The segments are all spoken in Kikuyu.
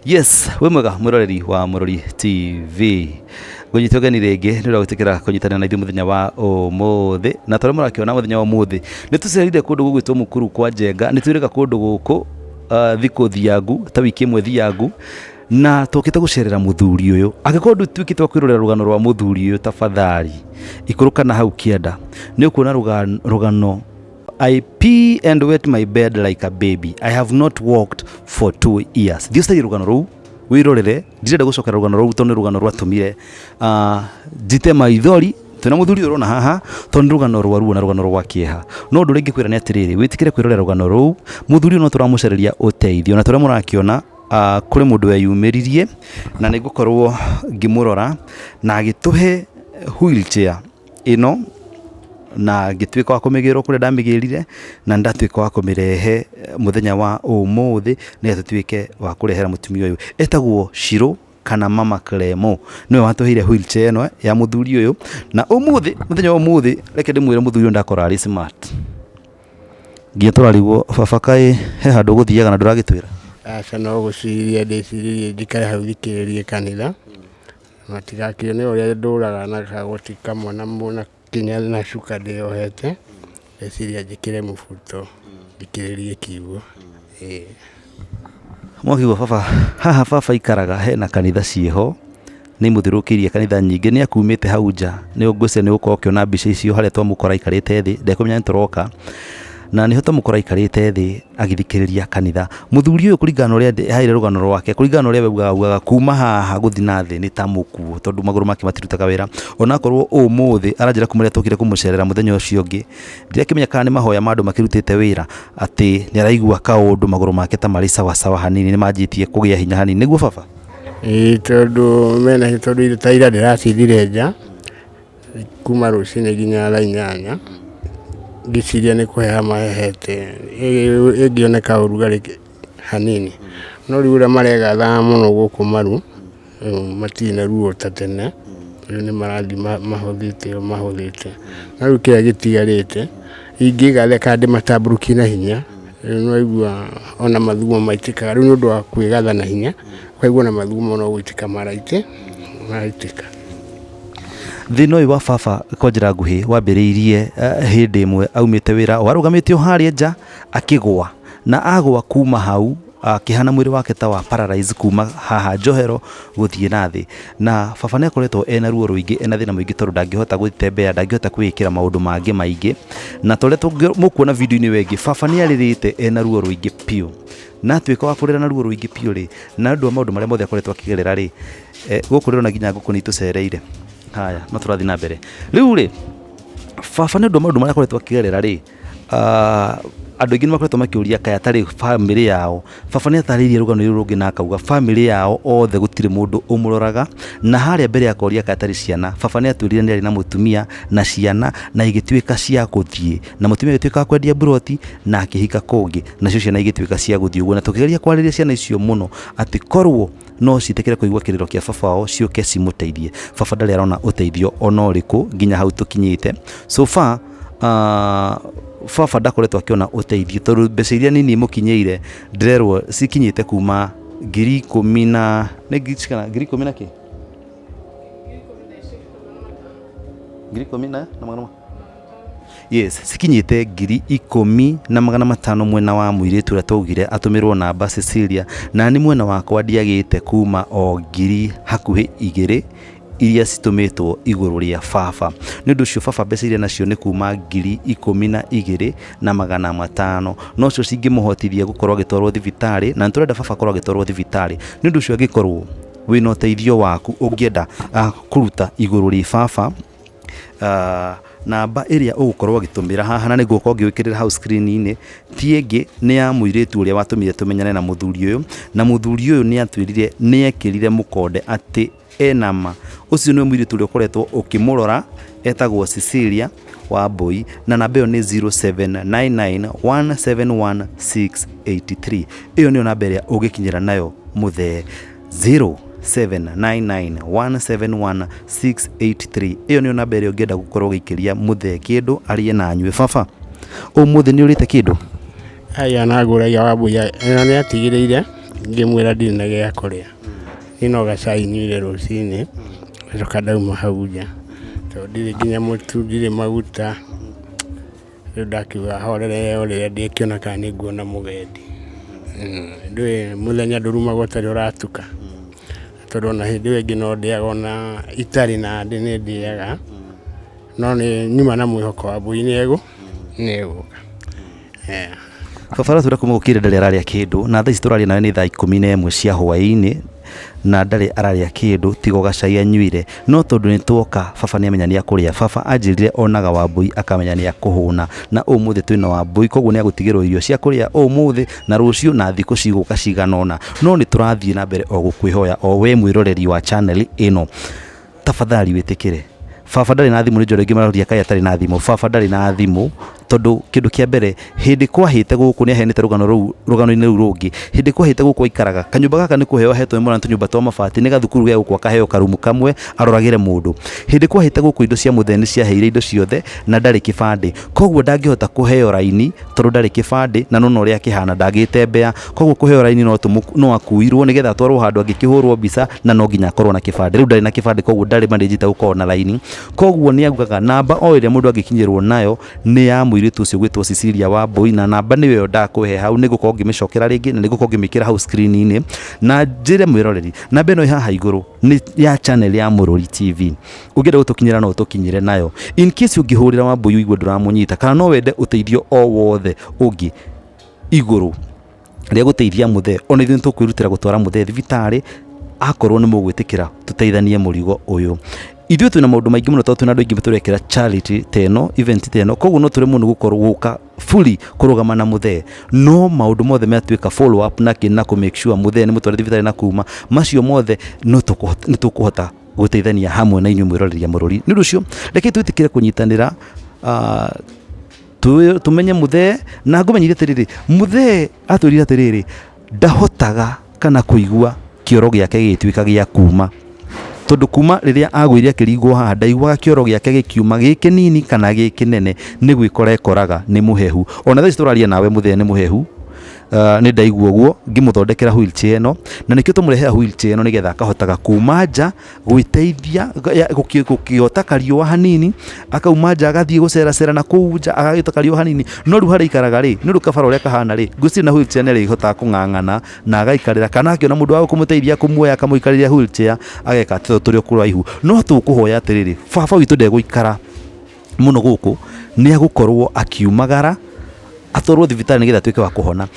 Yes, wĩ mwega mwĩroreri wa Mũrori TV. Ngũnyite ũgeni rĩngĩ nĩ ũndũ wa gwĩtĩkĩra kũnyitanĩra na ithuĩ mũthenya wa ũmũthĩ. Na torĩa mũrakĩona mũthenya wa ũmũthĩ nĩ tũcerire kũndũ gũgwĩtwo Mũkuru kwa Njenga. Nĩ twĩrĩga kũndũ gũkũ thikũ thiangu ta wiki ĩmwe thiangu na tũkĩte gũcerera mũthuri ũyũ. Angĩkorwo ndũtuĩkĩte wa kwĩrorera rũgano rwa mũthuri ũyũ tafadhali ikũrũka na hau kĩanda nĩ ũkuona rũgano I pee and wet my bed like a baby. I have not walked for 2 years. Thiĩ ũcarie rũgano rũu wĩrorere. Ndirenda gũcokera rũgano rũu tondũ nĩ rũgano rwatũmire njite maithori twĩna mũthuri ũyũ ũrona haha, tondũ nĩ rũgano rwa ruo na rũgano rwa kĩeha. No ũndũ ũrĩa ingĩkwĩra nĩ atĩrĩrĩ, wĩtĩkĩre kwĩrorera rũgano rũu. Mũthuri ũyũ no tũramũcarĩria ũteithio, na tũrĩa mũrakĩona kũrĩ mũndũ weyumĩririe na nĩ ngũkorwo ngĩmũrora na agĩtũhe wheelchair ĩno, na ngĩtuĩka wa kũmĩgĩrwo kũrĩa ndamĩgĩrire, na nĩndatuĩka wa kũmĩrehe mũthenya wa ũmũthĩ nĩgetha tũtuĩke wa kũrehera mũtumia ũyũ. Etagwo Shiro kana Mama Clemo, nĩwe watũheire wheelchair ĩno ya mũthuri ũyũ. Na ũmũthĩ, mũthenya wa ũmũthĩ, reke ndĩmwĩre, mũthuri ũyũ ndakora arĩ smart nginya tũrarigwo, baba, kaĩ he handũ ũgũthiaga na ndũragĩtwĩra? Aca, no gũciria ndĩciririe njikare hau thikĩrĩrie kanitha, matigakĩone ũrĩa ndũraga na kagoti kamwe na kinya na cuka ndĩyohete. Ndeciria njĩkĩre mũbuto thikĩrĩrie kiugo, ĩĩ. Mwakĩigua baba haha, baba aikaraga hena kanitha ciĩho, nĩ imũthiũrũrũkĩirie kanitha nyingĩ. Nĩ akumĩte hau nja, nĩ ngwĩciria nĩ ũgũkorwo ũkĩona mbica icio harĩa twamũkora aikarĩte thĩ, ndekũmenya nĩ tũroka, na nĩho twamũkora aikarĩte thĩ agĩthikĩrĩria kanitha. Mũthuri ũyũ, kũringana na ũrĩa haire rũgano rwake, kũringana na ũrĩa we augaga, augaga kuma haha gũthiĩ na thĩ nĩ ta mũkuũ, tondũ magũrũ make matirutaga wĩra. Onakorwo ũmũthĩ aranjĩra kuma rĩrĩa twokire kũmũcerera mũthenya ũcio ũngĩ, ndirakĩmenya kana nĩ mahoya ma andũ makĩrutĩte wĩra, atĩ nĩ araigua kaũndũ magũrũ make ta marĩ sawasawa hanini, nĩ manjĩtie kũgĩa hinya hanini. Nĩguo baba? Ĩĩ, tondũ mena tondũ ta ira ndĩracindire nja kuma rũcinĩ nginya thaa 8, ngĩciria nĩ kũheha mahehete ĩngĩoneka ũrugarĩ hanini, no rĩu ũrĩa maregathaga mũno gũkũ maru, rĩu matirĩ na ruo ta tene. Rĩu nĩ marathiĩ mahũthĩte o mahũthĩte, no rĩu kĩrĩa gĩtigarĩte ingĩgatheka kana ndĩmatambũrũkie na hinya, rĩu nĩ waigua ona mathugumo maitĩkaga. Rĩu nĩ ũndũ wa kwĩgatha na hinya, ũkaigua ona mathugumo no gũitĩka maraitĩka. Thĩna ũyũ wa baba, kwa njĩra nguhĩ, wambĩrĩirie hĩndĩ ĩmwe aumĩte wĩra, warũgamĩte o harĩa nja akĩgũa, na agũa kuma hau akĩhana mwĩrĩ wake ta wa paralyze kuma haha njohero gũthiĩ na thĩ. Na baba nĩ akoretwo ena ruo rũingĩ, ena thĩna mũingĩ, tondũ ndangĩhota gũtembea, ndangĩhota kwĩĩkĩra maũndũ mangĩ maingĩ. Na ta ũrĩa mũkuona video-inĩ ĩyo ĩngĩ, baba nĩ arĩrĩte ena ruo rũingĩ biũ, na atuĩka wa kũrĩra na ruo rũingĩ biũ rĩ, na ũndũ wa maũndũ marĩa mothe akoretwo akĩgerera rĩ, gũkũ ndĩrona nginya ngũkũ nĩ itũcereire. Haya, no tũrathiĩ na mbere. Rĩu rĩ, baba, nĩ ũndũ wa maũndũ marĩa akoretwo akĩgerera rĩ, andũ aingĩ nĩ makoretwo makĩũria kaĩ atarĩ bamĩrĩ yao. Baba nĩ atarĩirie rũgano rũrũ rũngĩ na akauga bamĩrĩ yao othe gũtirĩ mũndũ ũmũroraga. Na harĩa mbere akoria kaĩ atarĩ ciana. Baba nĩ atwĩrire nĩ arĩ na mũtumia na ciana, na igĩtuĩka cia gũthiĩ, na mũtumia agĩtuĩka wa kwendia mburoti na akĩhika kũngĩ, nacio ciana igĩtuĩka cia gũthiĩ ũguo. Na tũkĩgeria kwarĩria ciana icio mũno atĩ korwo no ciĩtĩkĩre kũigua kĩrĩro kĩa baba wao ciũke cimũteithie. Baba ndarĩ arona ũteithio ona ũrĩkũ nginya hau tũkinyĩte. So far baba ndakoretwo akĩona ũteithio, tondũ mbeca iria nini imũkinyĩire ndĩrerwo cikinyĩte kuma 10,000 na nĩ ngiri cigana? 10,000 na kĩ? 10,000 na magana yes, cikinyĩte 10,500 mwena wa mũirĩtu ũrĩa twaugire atũmĩrwo namba, Cecilia. Na nĩ mwena wakwa ndiagĩte kuma o ngiri hakuhĩ igĩrĩ iria citũmĩtwo igũrũ rĩa baba. Nĩ ũndũ ũcio baba mbeca iria nacio nĩ kuma 12,500, nocio cingĩmũhotithia gũkorwo agĩtwarwo thibitarĩ, na nĩ tũrenda baba akorwo agĩtwarwo thibitarĩ. Nĩ ũndũ ũcio angĩkorwo wĩna ũteithio waku ũngĩenda kũruta igũrũ rĩ baba, namba ĩrĩa ũgũkorwo ũgĩtũmĩra haha, na nĩguo ũkorwo ngĩgwĩkĩrĩra hau screen-inĩ, ti ĩngĩ nĩ ya mũirĩtu ũrĩa watũmire tũmenyane na mũthuri ũyũ. Na mũthuri ũyũ nĩ atwĩrire nĩ ekĩrire mũkonde atĩ ena ma ũcio nĩwe mũirĩtu ũrĩa ũkoretwo ũkĩmũrora, etagwo Cecilia Wambui, na namba ĩyo nĩ 0799171683. Ĩyo nĩyo namba ĩrĩa ũngĩkinyĩra nayo mũthee, 0799171683. Ĩyo nĩyo namba ĩrĩa ũngĩenda gũkorwo ũgĩikĩria mũthee kĩndũ arĩe na anyue. Baba, ũmũthĩ nĩ ũrĩte kĩndũ? Aya nagũragia Wambui ĩno nĩ atigĩrĩire. Ngĩmwĩra ndirĩ na gĩa kũrĩa. Niĩ no gacai nyuire rũcinĩ, ngacoka ndauma hau nja. Tondũ ndirĩ nginya mũtu, ndirĩ maguta. Rĩu ndakiuga horere o rĩrĩa ndĩkĩona kana nĩ nguona mũgendi. Ndũĩ mũthenya ndũrumagwo ũtarĩ ũratuka. Tondũ ona hĩndĩ ĩyo ĩngĩ no ndĩaga ona itarĩ na ndĩ nĩ ndĩaga. No nĩ nyuma na mwĩhoko wa mbũri nĩ egũka. Baba aratwĩra kuma gũkĩire ndarĩ ararĩa kĩndũ, na thaa ici tũraria nawe nĩ thaa 11 cia hwaĩ-inĩ, na ndarĩ ararĩa kĩndũ tiga o gacai anyuire. No tondũ nĩ tuoka, baba nĩ amenya nĩ akũrĩa. Baba anjĩrire onaga Wambũi akamenya nĩ akũhũna, na ũmũthĩ twĩna Wambũi, koguo nĩ agũtigĩrwo irio cia kũrĩa ũmũthĩ na rũciũ na thikũ cigũka cigana ũna. No nĩ tũrathiĩ na mbere o gũkwĩhoya o we mwĩroreri wa channel ĩno, tafadhali wĩtĩkĩre. Baba ndarĩ na thimũ, nĩ njũĩ andũ aingĩ maroria kaĩ atarĩ na thimũ. Baba ndarĩ na thimũ tondũ kĩndũ kĩa mbere hĩndĩ kwahĩte gũkũ nĩ aheanĩte rũgano rũu rũgano-inĩ rũu rũngĩ. Hĩndĩ kwahĩte gũkũ aikaraga, kanyũmba gaka nĩ kũheo ahetwo nĩ mwana tũnyũmba twa mabati, nĩ gathukuru ge gũkũ akaheo karumu kamwe aroragĩre mũndũ. Hĩndĩ kwahĩte gũkũ indo cia mũthee nĩ ciaheire indo ciothe na ndarĩ kĩbandĩ. Koguo ndangĩhota kũheo raini tondũ ndarĩ kĩbandĩ na nĩwona ũrĩa akĩhana ndangĩtembea. Koguo kũheo raini no akuirwo nĩgetha atwarwo handũ angĩkĩhũrwo mbica na no nginya akorwo na kĩbandĩ. Rĩu ndarĩ na kĩbandĩ koguo ndarĩ manĩnjĩte gũkorwo na raini. Koguo nĩ augaga namba o ĩrĩa mũndũ angĩkinyĩrwo nayo nĩ ya mũirĩtu ũcio ũgwĩtwo Cecilia Wambui, na namba nĩyo ĩyo ndakũhe hau, nĩ ngũkorwo ngĩmĩcokera rĩngĩ na nĩ ngũkorwo ngĩmĩkĩra hau screen-inĩ. Na njĩre mwĩroreri, namba ĩno ĩ haha igũrũ nĩ ya channel ya Mũrũri TV. Ũngĩenda gũtũkinyĩra no ũtũkinyĩre nayo. In case ũngĩhũrĩra Wambui ũigue ndũramũnyita, kana no wende ũteithio o wothe ũngĩ igũrũ rĩa gũteithia mũthee, ona ithuĩ nĩ tũkwĩrutĩra gũtwara mũthee thibitarĩ akorwo nĩ mũgwĩtĩkĩra tũteithanie mũrigo ũyũ. Ithuĩ twĩna maũndũ maingĩ mũno tondũ twĩna andũ aingĩ tũrekĩra charity ta ĩno, event ta ĩno, koguo no tũremwo nĩ gũkorwo gũka fully kũrũgama na mũthee, no maũndũ mothe matuĩka follow up na kĩ na kũ make sure mũthee nĩ mũtware thibitarĩ na kuma, macio mothe no nĩ tũkũhota gũteithania hamwe na inyuĩ mwĩroreri a Mũrũri. Nĩ ũndũ ũcio reke twĩtĩkĩre kũnyitanĩra tũmenye mũthee, na ngũmenyithie atĩrĩrĩ, mũthee atwĩrire atĩrĩrĩ, ndahotaga kana kũigua kĩoro gĩake gĩgĩtuĩka gĩa kuma, tondũ kuma rĩrĩa agũire akĩringwo haha ndaiguaga kĩoro gĩake gĩkiuma gĩ kĩnini kana gĩ kĩnene, nĩ gwĩkora ekoraga nĩ mũhehu. Ona thaa ici tũraria nawe mũthee nĩ mũhehu, nĩ ndaigua ũguo ngĩmũthondekera wheelchair ĩno, na nĩkĩo tũmũrehera wheelchair ĩno nĩgetha akahotaga kuma nja gwĩteithia, gũkĩota kariũa hanini, akauma nja agathiĩ gũceracera na kũu nja agagĩota kariũa hanini. No rĩu harĩa aikaraga rĩ, nĩ ũndũ kabara ũrĩa kahana rĩ, ngwĩciria na wheelchair nĩ arĩhotaga kũng'ang'ana na agaikarĩra, kana akĩona mũndũ wa kũmũteithia kũmuoya akamũikarĩria wheelchair ageka atĩ tondũ tũrĩ o kũraihu. No tũkũhoya atĩrĩrĩ, baba witũ ndegũikara mũno gũkũ, nĩ egũkorwo akiumagara atwarwo thibitarĩ nĩgetha atuĩke wa kũhona.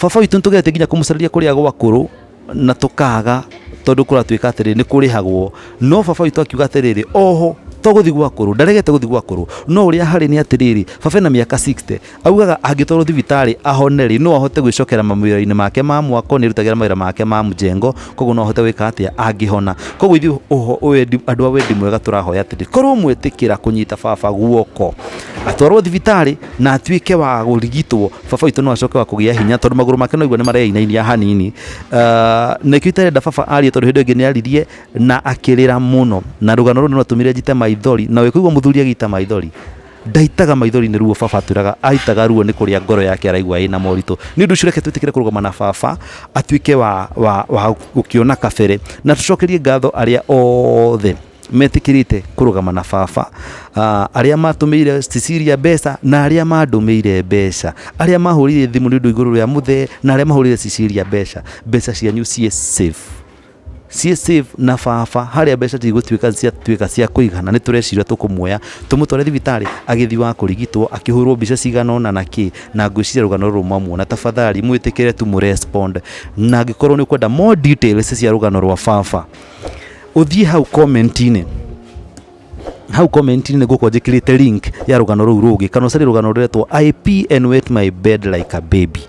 Baba witũ nĩ tũgeretie nginya kũmũcarĩria kũrĩa gwakũrũ na tũkaga tondũ kũratuĩka atĩrĩrĩ nĩ kũrĩhagwo, no baba witũ akiuga atĩrĩrĩ, oho to gũthiĩ gwakũrũ, ndaregete gũthiĩ gwakũrũ, no ũrĩa harĩ nĩ atĩrĩrĩ, baba ena mĩaka 60, augaga angĩtwarwo thibitarĩ ahone rĩ, no ahote gwĩcokera mawĩra-inĩ make ma mwako, nĩ arutagĩra mawĩra make ma mjengo, koguo no ahote gwĩka atĩa, angĩhona. Koguo ithuĩ andũ a wendi mwega tũrahoya atĩrĩrĩ, korwo mwetĩkĩra kũnyita baba guoko, atwarwo thibitarĩ na atuĩke wa kũrigitwo, baba witũ no acoke wa kũgĩa hinya tondũ magũrũ make no igua nĩ mareinainia hanini. Nĩkĩo itarenda baba arie tondũ hĩndĩ ĩyo ĩngĩ nĩ aririe na akĩrĩra mũno, na rũgano rũu nĩ rwatũmire njite maithori, na wĩkũigua mũthuri agĩita maithori, ndaitaga maithori nĩ ruo baba atwĩraga aitaga ruo nĩ kũrĩa ngoro yake araigua ĩna moritũ. Nĩ ũndũ ũcio reke twĩtĩkĩre kũrũgama na baba atuĩke wa gũkĩona kabere, na tũcokerie ngatho arĩa othe metĩkĩrĩte kũrũgama na baba, arĩa matũmĩire Cecilia mbeca na arĩa mandũmĩire mbeca, arĩa mahũrire thimũ nĩ ũndũ igũrũ rĩa mũthee na arĩa mahũrire Cecilia mbeca, mbeca cianyu ciĩ safe, ciĩ safe na baba harĩa mbeca cigũtuĩka ciatuĩka cia kũigana nĩ tũreciria tũkũmuoya tũmũtware thibitarĩ agĩthiĩ wa kũrigitwo akĩhũrwo mbica cigana ũna na kĩ, na ngwĩciria rũgano rũrũ mwamuona, tafadhali mwĩtĩkĩre tu mũ respond, na angĩkorwo nĩ ũkwenda more details cia rũgano rwa baba, ũthiĩ hau comment-inĩ, hau comment-inĩ nĩ ngũkorwo njĩkĩrĩte link ya rũgano rũu rũngĩ, kana ũcarie rũgano rũretwo I pee and wet my bed like a baby.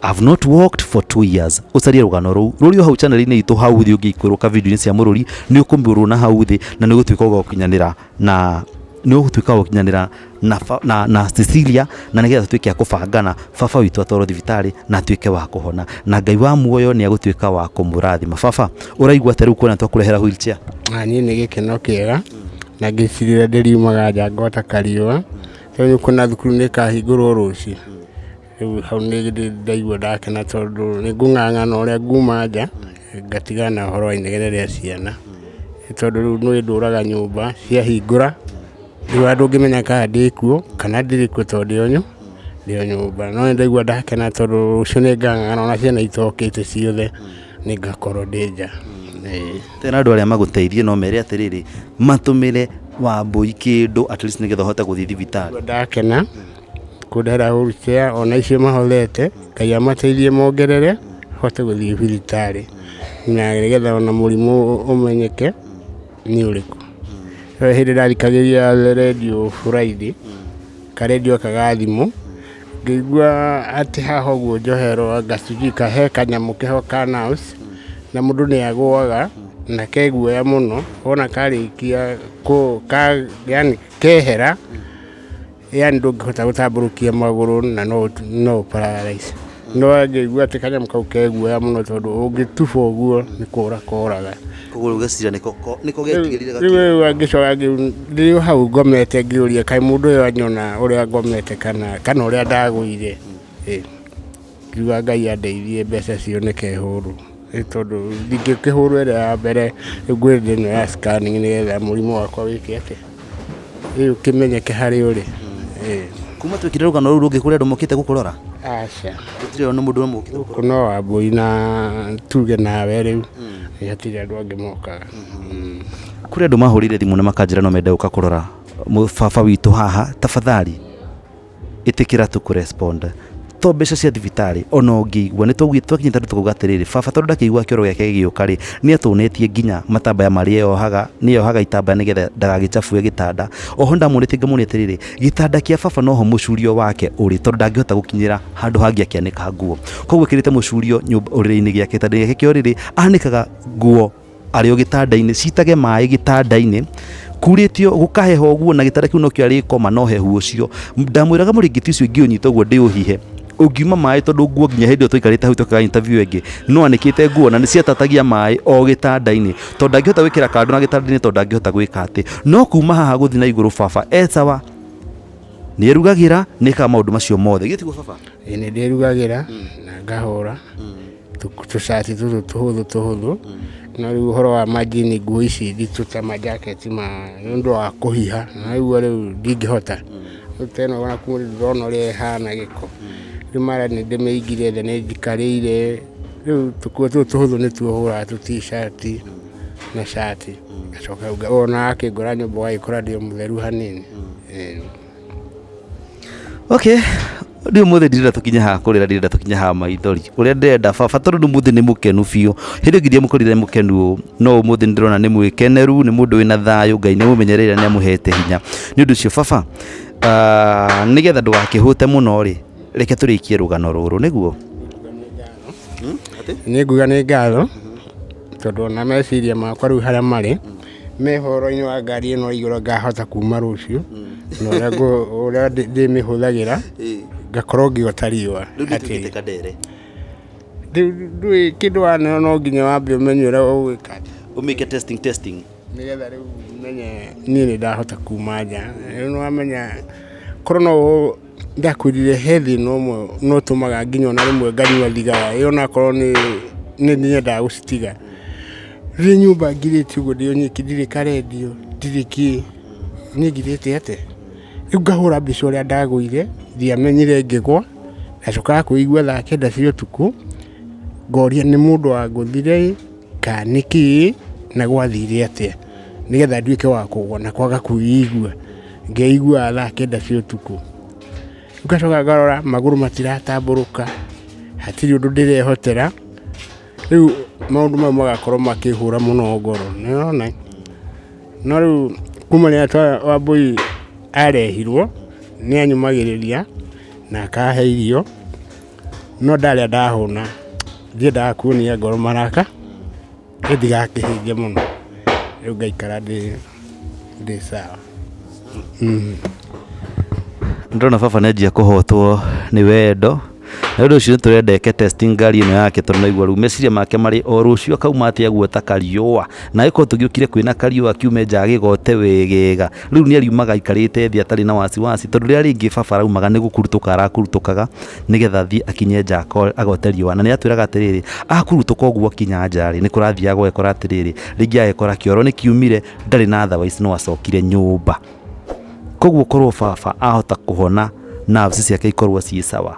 I've not walked for 2 years. Ũcarie rũgano rũu rũrĩ o hau channel-inĩ itũ hau thĩ, ũngĩikũrũka video-inĩ cia Mũrũri nĩ ũkũmĩrũna hau thĩ, na nĩ ũgũtuĩka wa gũkinyanĩra na nĩ ũgũtuĩka wa gũkinyanĩra na Cecilia, na nĩgetha tũtuĩke a kũbangana baba witũ atwarwo thibitarĩ na atuĩke wa kũhona, na Ngai wa muoyo nĩ agũtuĩka wa kũmũrathima. Baba, ũraigua atĩa rĩu kuona twakũrehera wheelchair? Niĩ nĩ gĩkeno kĩega na ngĩcirĩra ndĩriumaga nja ngota kariũa, tondũ nĩ kuona thukuru nĩ ĩkahingũrwo rũciũ. Rĩu hau nĩ ndaigua ndakena tondũ nĩ ngũng'ang'ana ũrĩa nguma nja ngatigana na ũhoro wa inegene rĩa ciana. Tondũ rĩu nĩ ndũraga nyũmba ciahingũra rĩu ona ndũngĩmenya kana ndĩkuo kana ndirĩ kuo tondũ ndĩ o nyũmba. No nĩ ndaigua ndakena tondũ rũciũ nĩ ngang'ang'ana ona ciana itokĩte ciothe nĩ ngakorwo ndĩ nja. Tena andũ arĩa magũteithie no mere atĩrĩrĩ matũmĩre Wambũi kĩndũ at least nĩgetha ũhote gũthiĩ thibitarĩ. Ndakena kũndehera wheelchair ona icio mahothete Ngai amateithie mongerere hote gũthiĩ thibitarĩ na nĩgetha ona mũrimũ ũmenyeke nĩ ũrĩkũ. He hĩndĩ ndathikagĩrĩria redio Friday, karendio gaka ga thimũ, ngĩigua atĩ haha ũguo njoherwo anga sijui he kanyamũ keho ka nerves, na mũndũ nĩ agũaga na ke guoya mũno, wona karĩkia yani kehera, yani ndũngĩhota gũtambũrũkia magũrũ na no ũ paralyze. No ngĩigua atĩ kanyamũ kau ke guoya mũno tondũ ũngĩtuba ũguo nĩ kũra koraga. Koguo ũgeciria nĩko getigĩrire gakĩra. Rĩu ngĩcoka ndĩ o hau ngomete ngĩũria kaĩ mũndũ ũyũ anyona ũrĩa ngomete kana ũrĩa ndagũire. Ngiuga Ngai andeithie mbeca cioneke hũrwo. Tondũ ndingĩkĩhũrwo ĩrĩa ya mbere rĩu ngwenda ĩno ya scanning nĩgetha mũrimũ wakwa wĩke atĩa, rĩu ũkĩmenyeke harĩa ũrĩ. Kuma twekire rũgano rũu rũngĩ kũrĩ andũ mokĩte gũkũrora? Aca. Gũtirĩ ona mũndũ ũmwe ũkĩte gũkũrora? Gũkũ no Wambũi na tuge nawe rĩu, hatirĩ andũ angĩ mokaga. Kũrĩ andũ mahũrĩire thimũ na makanjĩra no mende gũka kũrora baba witũ haha, tafadhali ĩtĩkĩra tu kũ respond. To mbeca cia thibitarĩ ona ũngĩigua nĩ twakinyĩte handũ tũkauga atĩrĩrĩ baba tondũ ndakĩigua kĩoro gĩake gĩgĩũka rĩ nĩ atũnetie nginya matambaya marĩa eyohaga nĩ eyohaga itambaya nĩgetha ndagagĩchafue gĩtanda. Oho ndamũrĩtie ngamũria atĩrĩrĩ gĩtanda kĩa baba noho mũcurio wake ũrĩ tondũ ndangĩhota gũkinyĩra handũ hangĩ akĩanĩka nguo. Koguo ekĩrĩte mũcurio nyũmba ũrĩrĩ-inĩ gĩake gĩtanda gĩake kĩa ũrĩrĩ anĩkaga nguo arĩ o gĩtanda-inĩ citage maĩ gĩtanda-inĩ kurĩtio gũkaheha ũguo na gĩtanda kĩu nokĩo arĩkoma na ũhehu ũcio. Ndamwĩraga mũrĩngĩti ũcio ingĩũnyita ũguo ndĩũhihe ũngiuma maĩ tondũ nguo nginya hĩndĩ ĩyo twaikarĩte hau twekaga interview ĩngĩ no anĩkĩte nguo na nĩ ciatatagia maĩ o gĩtanda-inĩ tondũ ndangĩhota gwĩkĩra kando na gĩtanda-inĩ tondũ ndangĩhota gwĩka atĩ. No kuma haha gũthiĩ na igũrũ baba e sawa nĩ erugagĩra nĩ ekaga maũndũ macio mothe. Githĩ tiguo baba? Ĩĩ nĩ ndĩrugagĩra na ngahũra tũcati tũtũ tũhũthũ tũhũthũ no rĩu ũhoro wa majini nguo ici nditũ ta majaketi ma nĩ ũndũ wa kũhiha na rĩu rĩu ndingĩhota. Rĩu ta ĩno ona kuma ndĩrona ũrĩa ĩhana gĩko. Rĩu mara nĩ ndĩmĩigire thĩ nĩ njikarĩire rĩu tũkuo tũtũ tũhũthũ nĩtuo hũraga tũ t-shirt na cati ngacoka ona akĩngora nyũmba ũgagĩkora ndĩ o mũtheru hanini. Okay, rĩu ũmũthĩ ndirenda tũkinye haha kũrĩra ndirenda tũkinye haha maithori ũrĩa ndĩrenda baba tondũ ũmũthĩ nĩ mũkenu biũ hĩndĩ ĩngĩ ndiamũkorire mũkenu ũũ no ũmũthĩ nĩ ndĩrona nĩ mwĩkeneru nĩ mũndũ wĩna thayũ Ngai nĩ amũmenyereire nĩ amũhete hinya nĩ ũndũ ũcio baba nĩgetha ndũgakĩhũte mũno rĩ reke tũrĩkie rũgano rũrũ nĩguo. Nĩ nguga nĩ ngatho tondũ ona meciria makwa rĩu harĩa marĩ me ũhoro-inĩ wa ngari ĩno igũrũ ngahota kuma rũciũ na ũrĩa ndĩmĩhũthagĩra ngakorwo ngĩota riũa. Rĩu nĩ kandere. Ndũĩ kĩndũ waneo no nginya wambe ũmenye ũrĩa ũgwĩka. Ũmĩke testing testing. Nĩgetha rĩu menye niĩ nĩ ndahota kuma nja. Rĩu nĩ wamenya korwo no ndakwĩrire he thĩna ũmwe no ũtũmaga nginya ona rĩmwe nganyua thigara ĩyo onakorwo nĩ nyendaga gũcitiga. Rĩrĩa nyũmba ngirĩte ũguo ndĩ o nyiki ndirĩ karendio ndirĩ kĩ niĩ ngirĩte atĩa? Rĩu ngahũra mbica ũrĩa ndagũire ndiamenyire ngĩgwa ndacokaga kwĩigua thaa kenda cia ũtukũ ngoria nĩ mũndũ wangũthire ĩ kana nĩ kĩ na gwathire atĩa nĩgetha nduĩke wa kũgwa na kwaga kwĩigua ngeiguaga thaa kenda cia ũtukũ. Ngacoka ngarora magũrũ matiratambũrũka hatirĩ ũndũ ndĩrehotera rĩu maũndũ mau magakorwo makĩhũra mũno ngoro nĩũrona. No rĩu kuma rĩrĩa Wambũi arehirwo nĩ anyumagĩrĩria na akahe irio no ndarĩa ndahũna ndiendaga kuonia ngoro maraka ndigakĩhinge mũno rĩu ngaikara ndĩ sawa. Ndĩrona baba nĩ anjia kũhotwo nĩ wendo. Na ũndũ ũcio nĩtũrenda eke testing ngari ĩno yake tondũ naigua rĩu meciria make marĩ o rũciũ akauma atĩa guota kariũa. Na angĩkorwo tũgĩũkire kwĩna kariũa kiume nja agĩgote wegega. Rĩu nĩ ariumaga aikarĩte thĩ atarĩ na wasiwasi tondũ rĩrĩa rĩngĩ baba araumaga nĩ gũkurutũka arakurutũkaga nĩgetha athiĩ akinye nja agote riũa. Na nĩ atwĩraga atĩrĩrĩ, akurutũka ũguo akinya nja rĩ, nĩ kũrathiaga gũgekora atĩrĩrĩ, rĩngĩ agekora kĩoro nĩ kiumire, ndarĩ na otherwise no acokire nyũmba. Koguo korwo baba ahota kũhona nerves ciake ikorwo ciĩ sawa,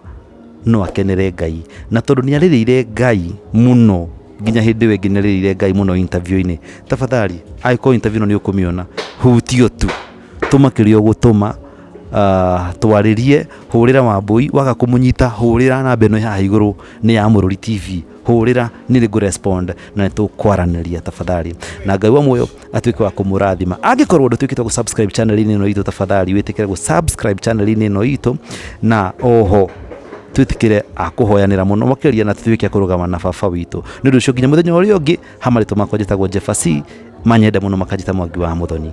no akenere Ngai. Na tondũ nĩ arĩrĩire Ngai mũno, nginya hĩndĩ ĩyo ĩngĩ nĩ arĩrĩire Ngai mũno interview-inĩ, tafadhali angĩkorwo interview ĩno nĩ ũkũmĩona, hutio tu, tũma kĩrĩa ũgũtũma, twarĩrie, hũrĩra Wambũi, waga kũmũnyita hũrĩra namba ĩno ĩ haha igũrũ nĩ ya Mũrũri TV, hũrĩra niĩ nĩ ngũ respond na nĩ tũkwaranĩria tafadhali. Na Ngai wa muoyo atuĩke wa kũmũrathima. Angĩkorwo ndũtuĩkĩte wa gũ-subscribe channel-inĩ ĩno itũ tafadhali wĩtĩkĩre gũ-subscribe channel-inĩ ĩno itũ na oho twĩtĩkĩre a kũhoyanĩra mũno makĩria na tũtuĩke a kũrũgama na baba witũ. Nĩ ũndũ ũcio nginya mũthenya ũrĩa ũngĩ, ha marĩtwa makwa njĩtagwo Jefasi, manyende mũno makanjĩta Mwangi wa Mũthoni.